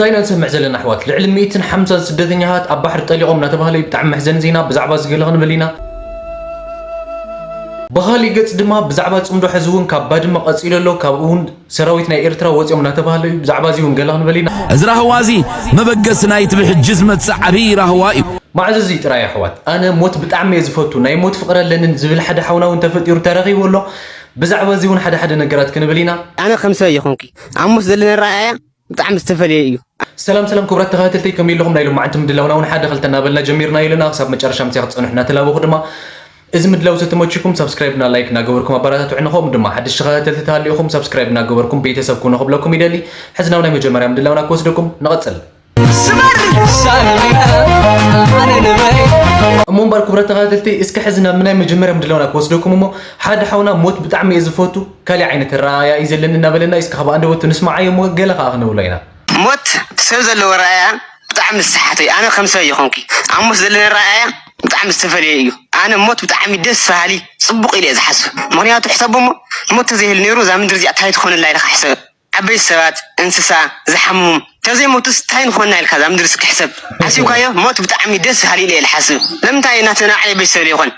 እንታይ ኢና ንሰምዕ ዘለና ኣሕዋት? ልዕሊ ሚእትን ሓምሳን ስደተኛታት ኣብ ባሕሪ ጠሊቖም እናተባህለ እዩ። ብጣዕሚ መሕዘኒ ዜና። ብዛዕባ እዚ ገለ ክንብል ኢና። ብኻሊእ ገጽ ድማ ብዛዕባ ጽምዶ ሕዚ እውን ካብ ባድመ ቀጺሉ ኣሎ፣ ካብኡ እውን ሰራዊት ናይ ኤርትራ ወጺኦም እናተባህለ እዩ። ብዛዕባ እዚ እውን ገለ ክንብል ኢና። እዚ ራህዋ እዚ መበገሲ ናይቲ ብሕጂ ዝመጽእ ዓብዪ ራህዋ እዩ። መዓዝ እዚ ጥራይ ኣሕዋት? ኣነ ሞት ብጣዕሚ እየ ዝፈቱ፣ ናይ ሞት ፍቕሪ ኣለንን ዝብል ሓደ ሓውና እውን ተፈጢሩ ተረኺቡ ኣሎ። ብዛዕባ እዚ እውን ሓደ ሓደ ነገራት ክንብል ኢና። ኣነ ከም ሰብ ይኹንኪ ኣብ ሞት ዘለና ረኣያ ብጣዕሚ ዝተፈለየ እዩ። ሰላም ሰላም ክቡራት ተኸታተልተይ፣ ከመይ ኣለኹም? ናይ ሎማዓንቲ ምድላውና እውን ሓደ ክልተ እናበልና ጀሚርና ኣለና። ክሳብ መጨረሻ ምሳይ ክትጸንሑ እናተላበኹ ድማ፣ እዚ ምድላው ዝተመችኩም ሳብስክራይብ እና ላይክ እናገበርኩም ኣበረታትዑ። ንኸምኡ ድማ ሓደሽቲ ተኸታተልቲ ተሃሊኹም ሳብስክራይብ እናገበርኩም ቤተሰብ ኩኑ ክብለኩም ይደሊ። ሕዚ ናብ ናይ መጀመርያ ምድላውና ክወስደኩም። ንቐጽል። እሞ እምበር ክቡራት ተኸታተልቲ፣ እስኪ ሕዚ ናብ ናይ መጀመርያ ምድላውና ክወስደኩም እሞ፣ ሓደ ሓውና ሞት ብጣዕሚ እየ ዝፈቱ፣ ካልእ ዓይነት ኣረኣእያ እዩ ዘለኒ እናበለና፣ እስኪ ካብ ኣንደበቱ ንስማዓዮ እሞ ገለ ከኣ ክንብሎ ኢና። ሞት ሰብ ዘለዎ ኣረኣእያ ብጣዕሚ ዝሰሓተ እዩ። ኣነ ከም ሰብ ይኹንኪ ኣብ ሞት ዘለና ኣረኣእያ ብጣዕሚ ዝተፈለየ እዩ። ኣነ ሞት ብጣዕሚ ደስ በሃሊ ጽቡቕ ኢለ እየ ዝሓስብ። ምኽንያቱ ሕሰቦ እሞ ሞት ተዘይህሉ ነይሩ እዛ ምድሪ እዚኣ እንታይ ትኾነላ ኢልካ ሕሰብ። ዓበይቲ ሰባት፣ እንስሳ፣ ዝሓምሙ ተዘይሞቱስ እንታይ ንኾንና ኢልካ እዛ ምድሪ እስኪ ሕሰብ። ሓሲብካዮ ሞት ብጣዕሚ ደስ በሃሊ ኢለ እየ ዝሓስብ። ለምንታይ ናትና ዓሌት ቤተሰብ ይኾን?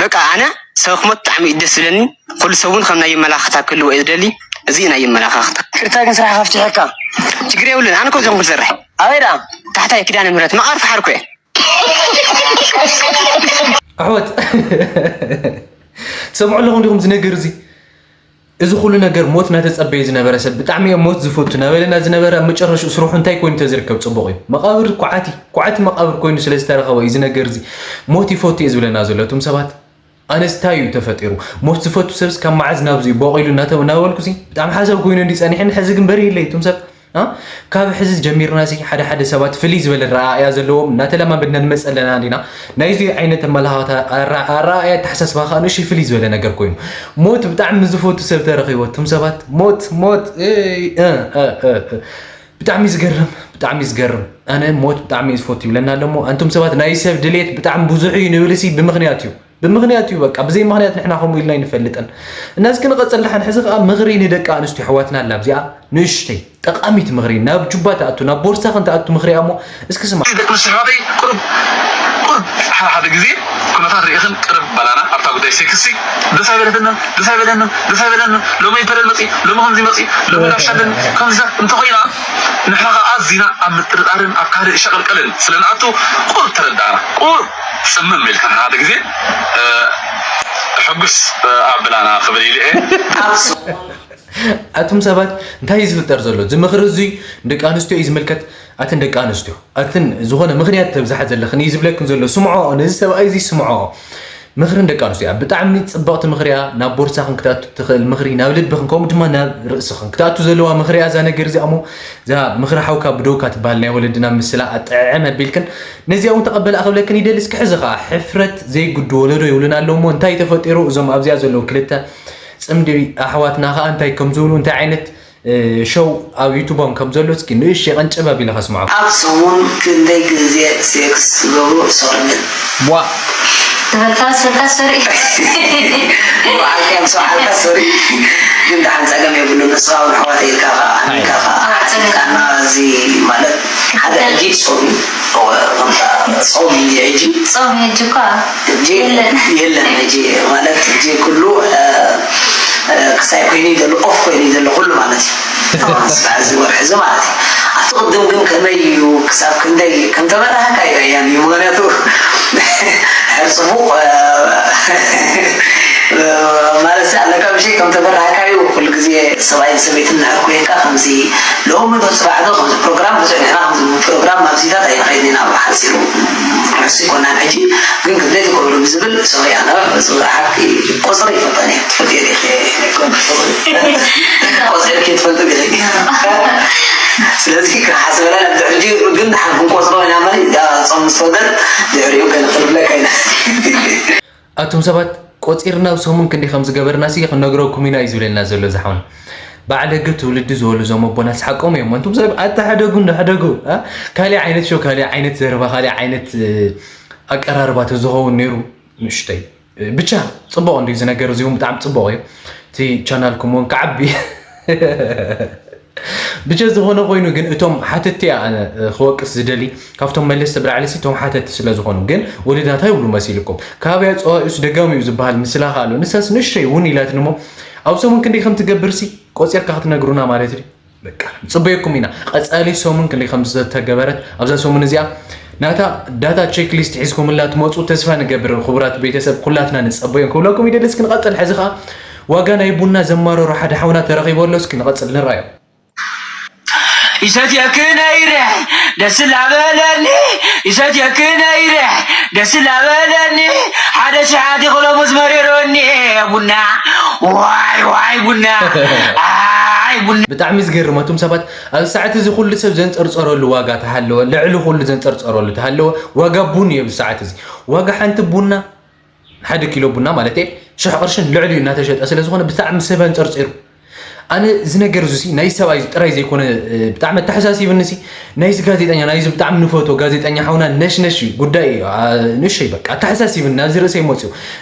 በቃ ኣነ ሰብ ክሞት ብጣዕሚ እዩ ደስ ዝብለኒ። ኩሉ ሰብ እውን ከም ናይ የመላኽታ ክህልዎ እየ ዝደሊ። እዚ እዩ ናይ የመላኻኽታ። ቅርታ ግን ስራሕ ከፍትሐካ ችግር የብሉን። ኣነ ኮ እዚኹም ክሰርሕ ኣበይ ደኣ? ታሕታይ ኪዳነ ምህረት መቓር ፈሓርኩ እየ። ኣሕዋት ትሰምዑ ኣለኹም ዲኹም ዝነገር እዚ? እዚ ኩሉ ነገር ሞት እናተጸበየ ዝነበረ ሰብ፣ ብጣዕሚ እየ ሞት ዝፈቱ እናበለና ዝነበረ፣ ኣብ መጨረሽኡ ስርሑ እንታይ ኮይኑ ተዝርከብ ጽቡቕ እዩ? መቓብር ኳዕቲ፣ ኳዕቲ መቓብር ኮይኑ ስለ ዝተረኸበ እዩ እዚ ነገር እዚ። ሞት ይፈቱ እየ ዝብለና ዘሎ። እቶም ሰባት ኣነስ እንታይ እዩ ተፈጢሩ? ሞት ዝፈቱ ሰብስ ካብ መዓዝ ናብዚ እዩ በቒሉ እናተ-፣ እናበልኩ ሲ ብጣዕሚ ሓሳብ ኮይኑ እንዲ ጸኒሕኒ፣ ሕዚ ግን በሪህለይ እቶም ሰብ። አ? ካብ ሕዚ ጀሚርና ሲ ሓደ ሓደ ሰባት ፍልይ ዝበለ ረኣእያ ዘለዎም እናተለማመድና ንመጽእ ኣለና እንዲና። ናይዚ ዓይነት ኣመለኻኽታ ኣራ-፣ ኣረኣእያ ኣተሓሳስባ ከኣ ንእሽተይ ፍልይ ዝበለ ነገር ኮይኑ። ሞት ብጣዕሚ ዝፈቱ ሰብ ተረኺቡ። እቶም ሰባት ሞት፣ ሞት፣ እይ፣ እ፣ እ፣ እ፣ እ። ብጣዕሚ ዝገርም፣ ብጣዕሚ ዝገርም። ኣነ ሞት ብጣዕሚ እየ ዝፈቱ ይብለና ኣሎ እሞ፣ ኣንቱም ሰባት ናይ ሰብ ድሌት ብጣዕሚ ብዙሕ እዩ ንብል ሲ ብምኽንያት እዩ። ብምኽንያት እዩ በቃ፣ ብዘይ ምኽንያት ንሕና ከምኡ ኢልና ኣይንፈልጥን። እና እስኪ ንቐጽል ደሓን። ሕዚ ከኣ ምኽሪ ንደቂ ኣንስትዮ ኣሕዋትና ኣላ ኣብዚኣ ንእሽተይ ጠቓሚት ምኽሪ፣ ናብ ጁባ ትኣቱ፣ ናብ ቦርሳኽን ትኣቱ ምኽሪ እያ እሞ እስኪ ስማ። ደቂ ኣንስትዮ ኣሕዋተይ ቁሩብ፣ ቁሩብ ሓደ ሓደ ግዜ ኩነታት ርኢኽን ቅርብ በላና ኣብታ ጉዳይ ሴክስ ሲ ደስ ኣይበለትንን፣ ደስ ኣይበለንን፣ ደስ ኣይበለንን፣ ሎሚ ኢንተርነት መጺ፣ ሎሚ ከምዚ መጺ፣ ሎሚ ራብሻ ኣለኒ፣ ከምዚ እንተኾይና ንሕና ከኣ ኣዚና ኣብ ምጥርጣርን ኣብ ካልእ ሸቐልቀልን ስለ ንኣቱ ቁሩብ ተረድኣና። ቁሩብ ጽምም ኢልካ ሓደ ግዜ፣ እ፣ ሕጉስ፣ እ፣ ኣብላና ክብል ኢለ እየ። ኣብ ሰሙን ኣቱም ሰባት እንታይ እዩ ዝፍጠር ዘሎ? እዚ ምኽሪ እዙይ ንደቂ ኣንስትዮ እዩ ዝምልከት። ኣትን ደቂ ኣንስትዮ፣ ኣትን ዝኾነ ምኽንያት ተብዝሓ ዘለኽን እዩ ዝብለክን ዘሎ። ስምዖ፣ ነዚ ሰብኣይ እዚ ስምዖ። ምኽሪ ንደቂ ኣንስትዮ እያ። ብጣዕሚ ጽብቕቲ ምኽሪ እያ። ናብ ቦርሳኽን ክትኣቱ ትኽእል ምኽሪ፣ ናብ ልብኽን፣ ከምኡ ድማ ናብ ርእስኽን ክትኣቱ ዘለዋ ምኽሪ እያ እዛ ነገር እዚኣ እሞ፣ እዛ ምኽሪ ሓውካ ብደውካ ትበሃል ናይ ወለድና ምስላ ኣጥዕዕም ኣቢልክን ነዚኣ እውን ተቐበላ ክብለክን ይደሊ። እስኪ ሕዚ ኸኣ ሕፍረት ዘይግዱ ወለዶ ይብሉና ኣለዉ እሞ፣ እንታይ ተፈጢሩ? እዞም ኣብዚኣ ዘለዉ ክልተ ጽምዲ ኣሕዋትና ኸኣ እንታይ ከም ዝብሉ፣ እንታይ ዓይነት፣ እ፣ ሸው ኣብ ዩቱቦም ከም ዘሎ እስኪ ንእሽተይ ቀንጨብ ኣቢለ ከስምዖ። ኣብ ሰሙን ክንደይ ግዜ ሴክስ ትገብሩ? ሶሪ ግን። ቧ። ትበልካ፣ ስልካ፣ ሶሪ። በዓልካ ምስ በዓልካ ሶሪ። ግን ደሓን ጸገም የብሉን። ንስኻ እውን ኣሕዋተይ ኢልካ ኸኣ፣ ኣነ ኢልካ ኸኣ፣ ኣዎ፣ ጸገም። ቃና እዚ ማለት ሓደ ሕጂ ጾም እዩ። ከምታ ጾም እዩ ሕጂ። ጾም እዩ ሕጂ እኳ። ሕጂ የለን። የለን ሕጂ ማለት ሕጂ ኩሉ፣ እ፣ እ፣ ክሳይ ኮይኑ እዩ ዘሎ፣ ኦፍ ኮይኑ እዩ ዘሎ ኩሉ ማለት እዩ። እዋ። ክሳብ እዚ ወርሒ እዚ ማለት እዩ። ኣብቲ ቅድም ግን ከመይ እዩ፣ ክሳብ ክንደይ ከም ተበራህካ እዩ ኣያም እዩ። ምኽንያቱ ሕር ጽቡቕ፣ እ፣ እ፣ ማለት ኣለካ ምሽ ከም ተበራህካ እዩ። ኩሉ ግዜ ሰብኣይን ሰበይትን ንሕር ኮይንካ ከምዚ ሎሚ ዶ ጽባሕ ዶ ከምዚ ፕሮግራም ብዙሕ ንሕና ከምዚ ፕሮግራም ኣብዚታት ኣይንኸይድን ኢና ብሓጺሩ። ርሑስ ይኮናን ሕጂ ግን ግደይ ትገብሩ ብዝብል ሶሪ ኣነ ሓቂ ቁጽሪ ይፈልጠን እየ። ትፈልጥዮ ዲኺ? ቁጽሪ ቁጽሪ ዲኺ? ቁጽሪ ከይትፈልጡ ዲኺ? ስለዚ ክሓስበላ ናብ ድሕሪ ግን ንሓን ክንቆጽሮ ኢና ማለት ጾም ምስ ወደል ድሕሪኡ ገለ ክንብለካ ኢና። ኣቱም ሰባት ቆጺርና ኣብ ሰሙን ክንደይ ከም ዝገበርና ሲ ክንነግረኩም ኢና እዩ ዝብለና ዘሎ ዝሓውን። በዓል ህገ ትውልዲ ዝበሉ እዞም ኣቦና ሓቆም እዮም። ኣንቱም ሰብ ኣታ ሕደጉ እንዶ ሕደጉ፣ እ? ካልእ ዓይነት ሾው፣ ካልእ ዓይነት ዘረባ፣ ካልእ ዓይነት፣ እ፣ ኣቀራርባ ተዝኸውን ነይሩ ንእሽተይ። እ፣ ብቻ ጽቡቕ እንድዩ ዝነገር፣ እዚ እውን ብጣዕሚ ጽቡቕ እዩ። እቲ ቻናልኩም እውን ክዓቢ። ብጀ ዝኾነ ኮይኑ ግን እቶም ሓተቲ እያ ኣነ ክወቅስ ዝደሊ ካብቶም መለስቲ ብላዕሊ ሲ እቶም ሓተቲ ስለ ዝኾኑ ግን ወለድና እንታይ ይብሉ መሲልኩም ካበያ ፀዋዩስ ደጋሚ እዩ ዝበሃል ምስላ ከ ኣሎ ንሳስ ንእሽተይ እውን ኢላትኒ እሞ ኣብ ሰሙን ክንደይ ከም ትገብር ሲ ቆፂርካ ክትነግሩና ማለት እዩ በቃ ንፅበየኩም ኢና ቀፃሊ ሰሙን ክንደይ ከም ዝተገበረት ኣብዛ ሰሙን እዚኣ ናታ ዳታ ቼክ ሊስት ሒዝኩምላ ትመፁ ተስፋ ንገብር ክቡራት ቤተሰብ ኩላትና ንፀበዮም ክብለኩም ይደሊ እስኪ ንቐፅል ሕዚ ከዓ ዋጋ ናይ ቡና ዘማረሩ ሓደ ሓውና ተረኺቡ ኣሎ እስኪ ንቐፅል ንራዮ ይሰትየክ ነይረ ደስ ላበለኒ ይሰትየክ ነይረ ደስ ላበለኒ ሓደ ሽሓት ይኽለሙስ መሪሮኒ ቡና ዋይ ዋይ ቡና ኣይ ቡና ብጣዕሚ ዝገርም ኣቱም ሰባት ኣብ ሰዓት እዚ ኩሉ ሰብ ዘንፀርፀረሉ ዋጋ ተሃለወ ልዕሊ ኩሉ ዘንፀርፀረሉ ተሃለወ ዋጋ ቡን እዩ ብሰዓት እዚ ዋጋ ሓንቲ ቡና ሓደ ኪሎ ቡና ማለት ሽሕ ቅርሽን ልዕሊኡ እናተሸጠ ስለዝኾነ ብጣዕሚ ሰብ ኣንፀርፂሩ ኣነ እዚ ነገር እዚ ናይ ሰብኣይ ጥራይ ዘይኮነ ብጣዕሚ ኣተሓሳሲብኒ ሲ ናይዚ ጋዜጠኛ ናይዚ ብጣዕሚ ንፈቶ ጋዜጠኛ ሓውና ነሽነሽ እዩ ጉዳይ እዩ ንእሽይ በቃ ኣተሓሳሲብኒ ናብዚ ርእሰይ መፅዩ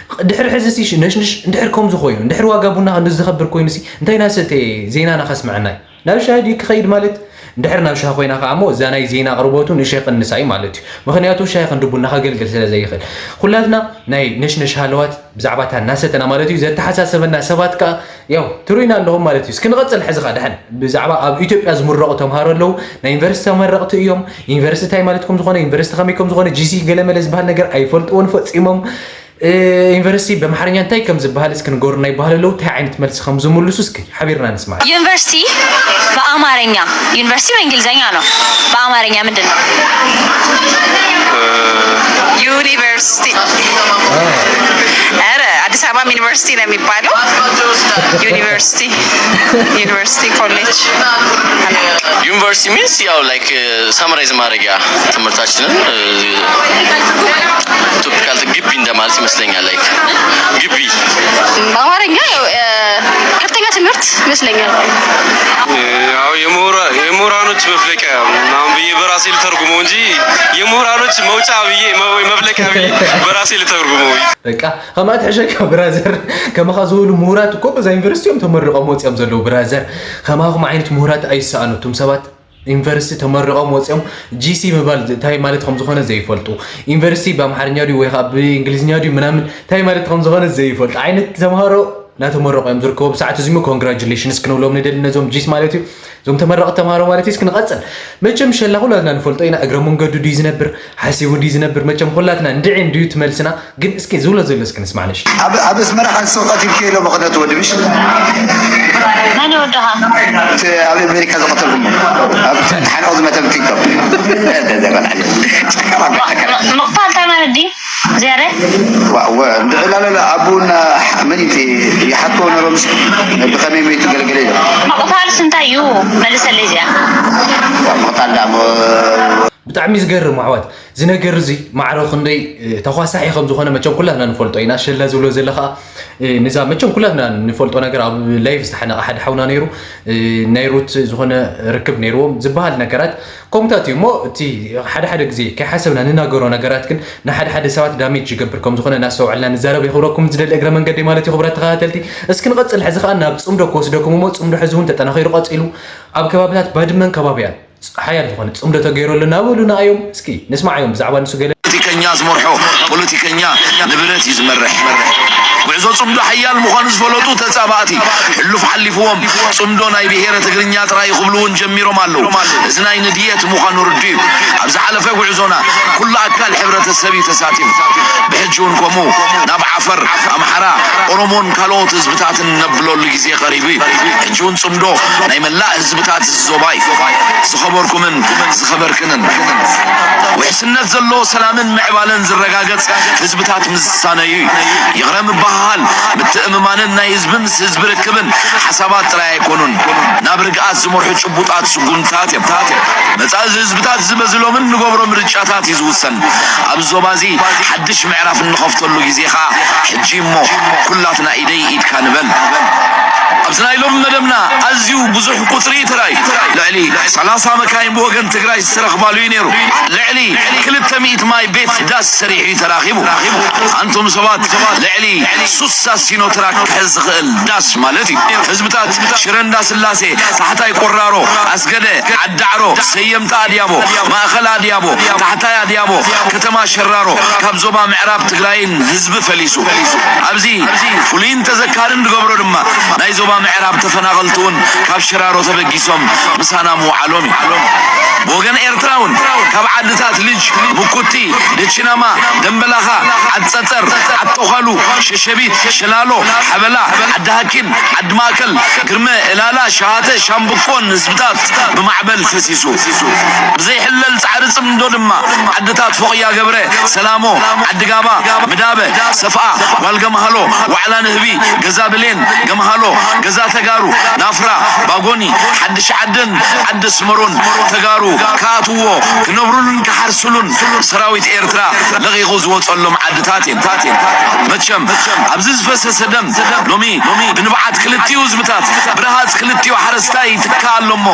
ድሕሪ ሕዚ ሲ ነሽንሽ እንድሕር ከምዚ ኮይኑ እንድሕር ዋጋ ቡና ክንዲ ዝኸብር ኮይኑ ሲ እንታይ ናሰተ ዜናና ከስምዐና እዩ ናብ ሻሂ ድዩ ክኸይድ ማለት እንድሕር ናብ ሻሂ ኮይና ከዓ እሞ እዛ ናይ ዜና ኣቕርቦቱ ንእሽተይ ይቕንሳ እዩ ማለት እዩ ምኽንያቱ ሻሂ ክንዲ ቡና ከገልግል ስለ ዘይኽእል ኩላትና ናይ ነሽነሽ ሃለዋት ብዛዕባ እታ እናሰተና ማለት እዩ ዘተሓሳሰበና ሰባት ከዓ ያው ትርእዩና ኣለኹም ማለት እዩ እስኪ ንቐፅል ሕዚ ከዓ ድሓን ብዛዕባ ኣብ ኢትዮጵያ ዝምረቑ ተምሃሮ ኣለዉ ናይ ዩኒቨርሲቲ ተመረቕቲ እዮም ዩኒቨርሲቲ እንታይ ማለት ከም ዝኾነ ዩኒቨርሲቲ ከመይ ከም ዝኾነ ጂሲ ገለመለ ዝበሃል ነገር ኣይፈልጥዎን ፈፂሞም ዩኒቨርሲቲ ብኣምሓርኛ እንታይ ከም ዝበሃል እስኪ ንገሩና ይበሃል ኣለዉ እንታይ ዓይነት መልሲ ከም ዝምልሱ እስኪ ሓቢርና ንስማዕ። ዩኒቨርሲቲ በአማርኛ ዩኒቨርሲቲ በእንግሊዝኛ ነው። በአማርኛ ምንድን ነው? ዩኒቨርሲቲ። ኧረ አዲስ አበባም ዩኒቨርሲቲ ነው የሚባለው። ዩኒቨርሲቲ ዩኒቨርሲቲ ኮሌጅ። University means ያው like summarize ማድረጊያ ትምህርታችንን topical ግቢ እንደማለት ይመስለኛል። Like ግቢ በአማርኛ ያው ከፍተኛ ትምህርት ይመስለኛል። ያው የምሁራኖች መፍለቂያ ምናምን ብዬ በራሴ ልተርጉመው እንጂ የምሁራኖች መውጫ ብዬ ወይ መፍለቂያ ብዬ በራሴ ልተርጉመው። በቃ ከማት ሕሸካ ብራዘር ከማኻ ዝበሉ ምሁራት እኮ በዛ ዩኒቨርሲቲ እዮም ተመርቆም ወፂኦም ዘለዉ ብራዘር ከማኹም ዓይነት ምሁራት ኣይሰኣኑ እቱም ሰባት ዩኒቨርሲቲ ተመሪቖም ወፂኦም ጂሲ ምባል እንታይ ማለት ከም ዝኾነ ዘይፈልጡ ዩኒቨርሲቲ ብኣምሓርኛ ድዩ ወይ ከዓ ብእንግሊዝኛ ድዩ ምናምን እንታይ ማለት ከም ዝኾነ ዘይፈልጡ ዓይነት ተምሃሮ እናተመረቑ እዮም ዝርከቡ ብሰዓት እዚ congratulations ክንብሎም ንደሊ ነዞም ጂስ ማለት እዩ እዞም ተመረቕቲ ተምሃሮ ማለት እዩ እስኪ ንቐፅል መቸም ሸላ ኩላትና ንፈልጦ ኢና እግረ መንገዱ ድዩ ዝነብር ሓሲቡ ድዩ ዝነብር መቸም ኩላትና እንድዒ እንድዩ ትመልስና ግን እስኪ ዝብሎ ዘሎ እስኪ ንስማዕ ነሽ። ኣብ ኣስመራ ሓንቲ ሰብ ቀቲልክዮ ኢሎም ክነቱ ወዲ ምሽ። መን ይወድኻ? እቲ ኣብ ኣሜሪካ ዝቐተልኩሞ ኣብ ሓንኦ ዝመተ ብ ቲክቶክ። ምቕታል እንታይ ማለት ድዩ? ዝያደ? እንድዕላለለ ኣቡና መን እቲ ይሓቶ ነሮምስ ብኸመይ መይቱ ገለገለ ኢሎም። ምቕታልስ እንታይ እዩ? መልሰለይ እዚኣ። ምቕታል ዳ ብጣዕሚ ዝገርም ኣሕዋት እዚ ነገር እዚ ማዕረ ክንደይ ተኳሳሒ ከም ዝኾነ መቸም ኩላትና ንፈልጦ ኢና ሸላ ዝብሎ ዘለ ከዓ ንዛ መቸም ኩላትና ንፈልጦ ነገር ኣብ ላይቭ ዝተሓነቐ ሓደ ሓውና ነይሩ ናይ ሩት ዝኾነ ርክብ ነይርዎም ዝበሃል ነገራት ከምኡታት እዩ እሞ እቲ ሓደ ሓደ ግዜ ከይሓሰብና ንናገሮ ነገራት ግን ንሓደ ሓደ ሰባት ዳሜጅ ይገብር ከም ዝኾነ እናስተውዐልና ንዛረብ የኽብረኩም ዝደሊ እግረ መንገዲ ማለት እዩ ክቡራት ተኸታተልቲ እስኪ ንቐፅል ሕዚ ከዓ ናብ ፅምዶ ክወስደኩም እሞ ፅምዶ ሕዚ እውን ተጠናኺሩ ቀፂሉ ኣብ ከባብታት ባድመን ከባቢያን ሓያል ዝኾነ ፅምዶ ተገይሩ ኣሎ እናበሉ ንኣዮም እስኪ ንስማዓዮም ብዛዕባ ንሱ ገለ ፖለቲከኛ ዝመርሖ ፖለቲከኛ ንብረት እዩ ዝመርሕ። ጉዕዞ ፅምዶ ሓያል ምዃኑ ዝፈለጡ ተፃባእቲ ሕሉፍ ሓሊፍዎም ፅምዶ ናይ ብሄረ ትግርኛ ጥራይ ክብሉ እውን ጀሚሮም ኣለዉ። እዚ ናይ ንድየት ምዃኑ ርዱእ እዩ። ኣብ ዝሓለፈ ጉዕዞና ኩሉ ኣካል ሕብረተሰብ እዩ ተሳቲፉ። ብሕጂ እውን ከምኡ ናብ ዓፈር፣ ኣምሓራ፣ ኦሮሞን ካልኦት ህዝብታትን ነብለሉ ግዜ ቀሪቡ እዩ። ሕጂ እውን ፅምዶ ናይ መላእ ህዝብታት እዚ ዞባ እዩ። ዝኸበርኩምን ዝኸበርክንን ውሕስነት ዘለዎ ሰላምን ምዕባለን ዝረጋገፅ ህዝብታት ምስ ዝሳነዩ እዩ። ይቕረ ምብህሃል፣ ምትእምማንን ናይ ህዝቢ ምስ ህዝቢ ርክብን ሓሳባት ጥራይ ኣይኮኑን። ናብ ርግኣት ዝመርሑ ጭቡጣት ስጉምትታት እዮም። መፃኢ ህዝብታት እዚ በዚ ሎሚ እንገብሮ ምርጫታት እዩ ዝውሰን። ኣብ ዞባ እዚ ሓድሽ ምዕራፍ እንኸፍተሉ ግዜ ኸኣ ሕጂ እሞ ኩላትና ኢደይ ኢድካ ንበል። ኣብዚ ናይ ሎሚ መደብና ኣዝዩ ብዙሕ ቁጽሪ እዩ ተራእዩ። ልዕሊ ሰላሳ መካይን ብወገን ትግራይ ዝተረኽባሉ እዩ ነይሩ። ልዕሊ ክልተ ሚእቲ ማይ ቤት ዳስ ሰሪሑ እዩ ተራኺቡ። ኣንቱም ሰባት፣ ልዕሊ ሱሳ ሲኖትራክ ክሕዝ ዝኽእል ዳስ ማለት እዩ። ህዝብታት ሽረ እንዳስላሴ፣ ታሕታይ ቆራሮ፣ ኣስገደ፣ ዓዳዕሮ፣ ሰየምቲ ኣድያቦ፣ ማእኸል ኣድያቦ፣ ታሕታይ ኣድያቦ፣ ከተማ ሸራሮ ካብ ዞባ ምዕራብ ትግራይን ህዝቢ ፈሊሱ። ኣብዚ ፍሉይን ተዘካርን ዝገብሮ ድማ ናይ ዞባ ምዕራብ ተፈናቐልቲ እውን ካብ ሽራሮ ተበጊሶም ምሳና ምውዓሎም እዩ። ብወገን ኤርትራ እውን ካብ ዓድታት ልጅ፣ ሙኩቲ፣ ደችናማ፣ ደምበላኻ፣ ዓድ ጸጸር፣ ዓድ ጦኻሉ፣ ሸሸቢት፣ ሸላሎ፣ ሓበላ፣ ዓዲ ሃኪን፣ ዓዲ ማእከል፣ ግርመ፣ እላላ፣ ሸሃተ፣ ሻምብቆን ህዝብታት ብማዕበል ፈሲሱ። ብዘይሕለል ጻዕሪ ጽምዶ ድማ ዓድታት ፎቕያ ገብረ፣ ሰላሞ፣ ዓዲ ጋባ፣ ምዳበ፣ ሰፍኣ፣ ጓል ገምሃሎ፣ ዋዕላ ንህቢ፣ ገዛ ብሌን፣ ገምሃሎ፣ ገዛ ተጋሩ፣ ናፍራ፣ ባጎኒ፣ ሓድሽ ዓድን ዓዲ ኣስመሮን ተጋሩ ክኣትውዎ፣ ክነብሩሉን ክሓርስሉን ሰራዊት ኤርትራ ለቒቑ ዝወጸሎም ዓድታት እየን። መቸም ኣብዚ ዝፈሰሰ ደም ሎሚ ብንብዓት ክልቲኡ ህዝብታት ብረሃጽ ክልቲኡ ሓረስታይ ይትካእ ኣሎ እሞ፣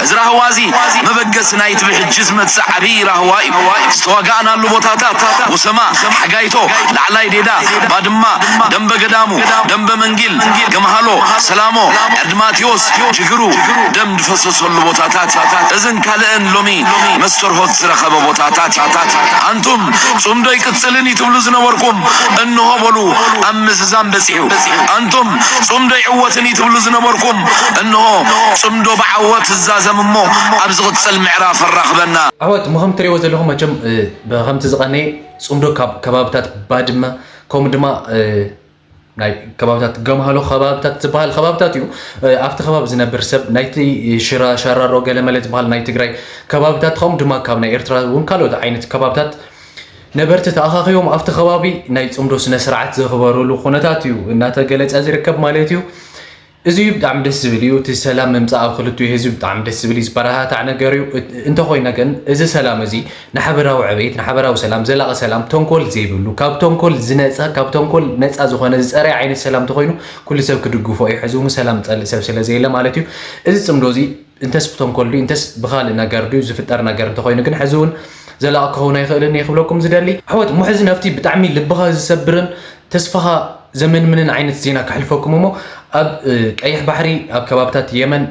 እዚ ራህዋ እዚ መበገሲ ናይቲ ብሕጂ ዝመጽእ ዓብዪ ራህዋ እዩ። ዝተዋጋእናሉ ቦታታት፣ ወሰማ፣ ሓጋይቶ፣ ላዕላይ ዴዳ፣ ባድማ፣ ደንበ ገዳሙ፣ ደንበ መንጊል፣ ገምሃሎ፣ ሰላሞ፣ ዕርዲ ማቴዎስ፣ ጅግሩ፣ ደም ዝፈሰሰሉ ቦታታት፣ እዝን ካልእን ሎሚ መስተርሆት ዝረኸበ ቦታታት። ኣንቱም ጽምዶ ይቅጽልን እዩ ትብሉ ዝነበርኩም፣ እንሆ በሉ ኣብ ምዝዛም በጺሑ። ኣንቱም ጽምዶ ይዕወትን እዩ ትብሉ ዝነበርኩም፣ እንሆ ጽምዶ ብዓወት ትዛዘም እሞ ኣብ ዝቕጽል ምዕራፍ ኣራኽበና። ኣሕዋት፣ እሞ ከም ትሪእዎ ዘለኹም መቸም፣ እ፣ ብኸምቲ ዝቐነየ ጽምዶ ካብ ከባብታት ባድመ ከምኡ ድማ፣ እ፣ ናይ ከባብታት ገምሃሎ ከባብታት ዝበሃል ከባብታት እዩ። እ፣ ኣብቲ ከባቢ ዝነብር ሰብ ናይቲ ሽራ፣ ሸራሮ፣ ገለመለ ዝበሃል ናይ ትግራይ ከባብታት ከምኡ ድማ ካብ ናይ ኤርትራ እውን ካልኦት ዓይነት ከባብታት ነበርቲ ተኣኻኺቦም ኣብቲ ከባቢ ናይ ጽምዶ ስነ ስርዓት ዘኽበሩሉ ኩነታት እዩ እናተገለጸ ዝርከብ ማለት እዩ። እዚ እዩ ብጣዕሚ ደስ ዝብል እዩ። እቲ ሰላም ምምጻእ ኣብ ክልቲኡ ህዝቢ ብጣዕሚ ደስ ዝብል እዩ፣ ዝበረታታዕ ነገር እዩ። እት-፣ እንተኾይነ ግን እዚ ሰላም እዚ ንሓበራዊ ዕቤት፣ ንሓበራዊ ሰላም፣ ዘላቒ ሰላም፣ ተንኮል ዘይብሉ፣ ካብ ተንኮል ዝነጸ፣ ካብ ተንኮል ነጻ ዝኾነ ዝጸረየ ዓይነት ሰላም እንተኾይኑ ኩሉ ሰብ ክድግፎ እዩ። ሕዚ እውን ሰላም ዝጸልእ ሰብ ስለ ዘየለ ማለት እዩ። እዚ ጽምዶ እዚ እንተስ ብተንኮል ድዩ እንተስ ብኻልእ ነገር ድዩ ዝፍጠር ነገር እንተኾይኑ ግን ሕዚ እውን ዘላቒ ክኸውን ኣይኽእልን እየ ክብለኩም ዝደሊ። ኣሕዋት፣ እሞ ሕዚ ናብቲ ብጣዕሚ ልብኻ ዝሰብርን ተስፋኻ ዘመንምንን ዓይነት ዜና ከሕልፈኩም እሞ፣ ኣብ፣ እ፣ ቀይሕ ባሕሪ ኣብ ከባብታት የመን፣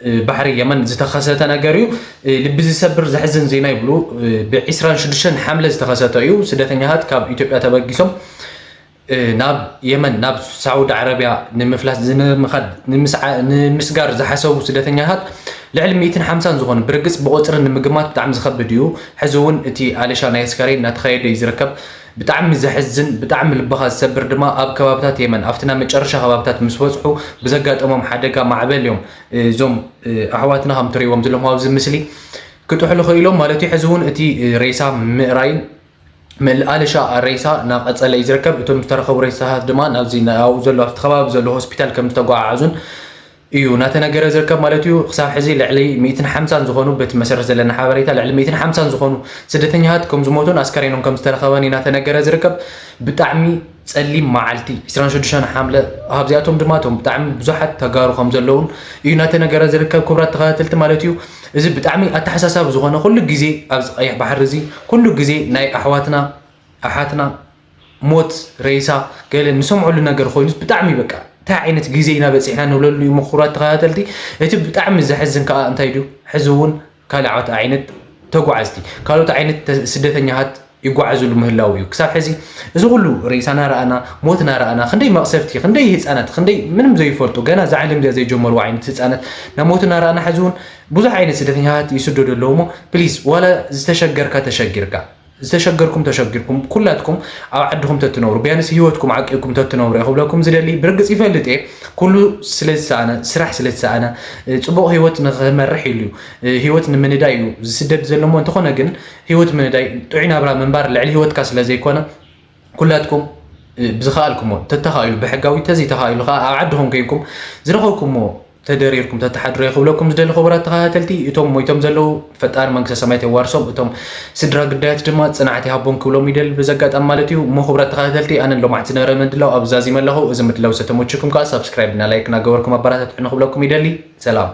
እ፣ ባሕሪ የመን ዝተኸሰተ ነገር እዩ። እ፣ ልቢ ዝሰብር ዘሕዝን ዜና ይብሉ። እ፣ ብ ዕስራን ሽዱሽተን ሓምለ ዝተኸሰተ እዩ። ስደተኛታት ካብ ኢትዮጵያ ተበጊሶም፣ እ፣ ናብ የመን፣ ናብ ሳዑዲ ዓረብያ ንምፍላስ፣ ንምኻድ፣ ንምስዓ-፣ ንምስጋር ዝሓሰቡ ስደተኛታት ልዕሊ ሚእትን ሓምሳን ዝኾኑ፣ ብርግጽ ብቑጽሪ ንምግማት ብጣዕሚ ዝኸብድ እዩ። ሕዚ እውን እቲ ኣለሻ ናይ ኣስከሬን እናተኻየደ እዩ ዝርከብ። ብጣዕሚ ዘሕዝን፣ ብጣዕሚ ልብኻ ዝሰብር ድማ ኣብ ከባብታት የመን፣ ኣብቲ ናብ መጨረሻ ከባብታት ምስ በጽሑ ብዘጋጠሞም ሓደጋ ማዕበል እዮም፣ እ፣ እዞም፣ እ፣ ኣሕዋትና ከም ትርእይዎም ዘለኹም ኣብዚ ምስሊ ክጥሕሉ ክኢሎም ማለት እዩ። ሕዚ እውን እቲ፣ እ፣ ሬሳ ምእራይን ምልኣል ሻ ሬሳ እናቐጸለ እዩ ዝርከብ። እቶም ዝተረኸቡ ሬሳታት ድማ ናብዚ ናብኡ ዘሎ ኣብቲ ከባቢ ዘሎ ሆስፒታል ከም ዝተጓዓዓዙን እዩ እናተነገረ ዝርከብ ማለት እዩ። ክሳብ ሕዚ ልዕሊ ሚእትን ሓምሳን ዝኾኑ፣ በቲ መሰረት ዘለና ሓበሬታ ልዕሊ ሚእትን ሓምሳን ዝኾኑ ስደተኛታት ከም ዝሞቱን ኣስከሬኖም ከም ዝተረኸበን እዩ እናተነገረ ዝርከብ። ብጣዕሚ ጸሊም መዓልቲ ዕስራን ሽዱሽተን ሓምለ፣ ካብዚኣቶም ድማ እቶም ብጣዕሚ ብዙሓት ተጋሩ ከም ዘለውን እዩ እናተነገረ ዝርከብ፣ ክቡራት ተኸታተልቲ ማለት እዩ። እዚ ብጣዕሚ ኣተሓሳሳቢ ዝኾነ፣ ኩሉ ግዜ ኣብዚ ቀይሕ ባሕሪ እዚ ኩሉ ግዜ ናይ ኣሕዋትና፣ ኣሓትና ሞት፣ ሬሳ፣ ገለ ንሰምዐሉ ነገር ኮይኑስ ብጣዕሚ በቃ እንታይ ዓይነት ግዜ ኢና በጺሕና ንብለሉ እዩ። ምኹራት ተኸታተልቲ፣ እቲ ብጣዕሚ ዘሕዝን ከኣ እንታይ ድዩ፣ ሕዚ እውን ካልኦት ዓይነት ተጓዓዝቲ፣ ካልኦት ዓይነት ተ-፣ ስደተኛታት ይጓዓዙሉ ምህላው እዩ። ክሳብ ሕዚ እዚ ኩሉ ሬሳና ረኣና፣ ሞትና ረኣና፣ ክንደይ መቕሰፍቲ፣ ክንደይ ህጻናት፣ ክንደይ ምንም ዘይፈልጡ፣ ገና እዛ ዓለም እዚኣ ዘይጀመርዋ ዓይነት ህጻናት ናብ ሞትና ረኣና። ሕዚ እውን ብዙሕ ዓይነት ስደተኛታት ይስደዱ ኣለዉ እሞ፣ ፕሊዝ፣ ዋላ ዝተሸገርካ ተሸጊርካ፣ ዝተሸገርኩም ተሸጊርኩም፣ ኩላትኩም ኣብ ዓድኹም ተትነብሩ፣ ቢያንስ ህይወትኩም ዓቂብኩም ተትነብሩ እየ ክብለኩም ዝደሊ። ብርግጽ ይፈልጥ እየ፣ ኩሉ ስለ ዝሰኣነ፣ ስራሕ ስለ ዝሰኣነ፣ ጽቡቕ ህይወት ንኽመርሕ ኢሉ እዩ፣ ህይወት ንምንዳይ እዩ ዝስደድ ዘሎ እሞ፣ እንተኾነ ግን ህይወት ምንዳይ፣ ጥዑይ ናብራ ምንባር ልዕሊ ህይወትካ ስለ ዘይኮነ፣ ኩላትኩም፣ እ፣ ብዝኸኣልኩሞ፣ ተተኻኢሉ ብሕጋዊ፣ ተዘይተኻኢሉ ከኣ ኣብ ዓድኹም ኮይንኩም ዝረኸብኩሞ ተደሪርኩም ተተሓድሩ እየ ክብለኩም ዝደሊ። ክቡራት ተኸታተልቲ፣ እቶም ሞይቶም ዘለዉ ፈጣሪ መንግስተ ሰማያት የዋርሶም፣ እቶም ስድራ ግዳያት ድማ ጽንዓት ይሃቦም ክብሎም ይደሊ። ብዘጋጣሚ ማለት እዩ። እሞ ክቡራት ተኸታተልቲ፣ ኣነ ሎማዕቲ ዝነበረ ምድላው ኣብዛዚመ ኣለኹ። እዚ ምድላው ዝተመችኩም ከዓ ሳብስክራይብ እና ላይክ እናገበርኩም ኣበረታትዑ ንክብለኩም ይደሊ። ሰላም።